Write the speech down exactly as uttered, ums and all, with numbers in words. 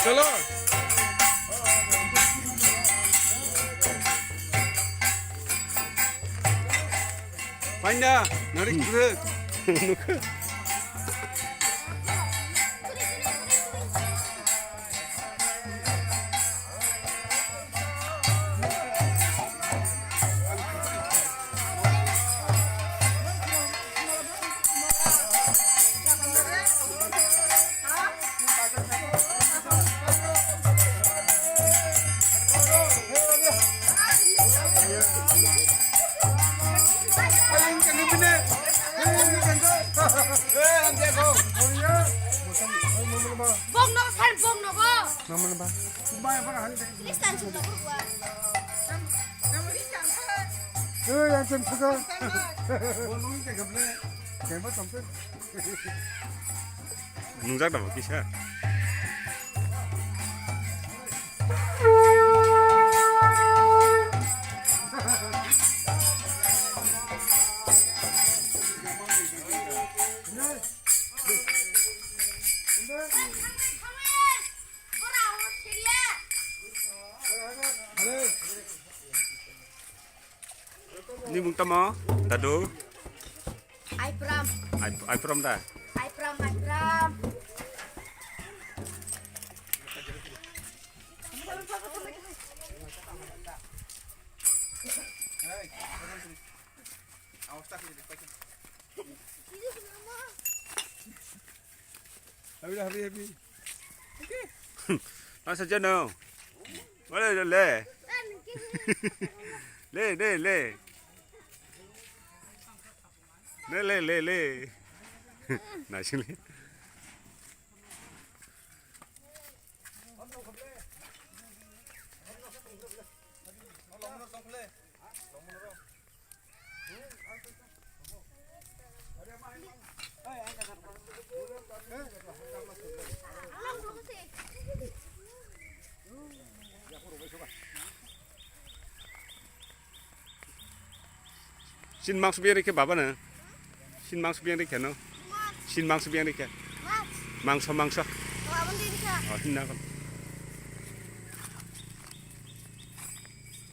Chalo. Panda, narik bwrwk. Bok no, sir, bok no go. Please, tan sum no go. Nungjak da bo kisa. Ni mung tamo, dadu? Aipram. Ai, Aipram da? Aipram, Aipram. Happy, happy, happy. Masa jono. Wale le. Le, le, le. Le, le, le, le. Naising le. Sin mangso biyang rikhe baba no? Sin mangso biyang rikhe no? Sin mangso biyang rikhe? Mangso, mangso. Oh, hinna kon.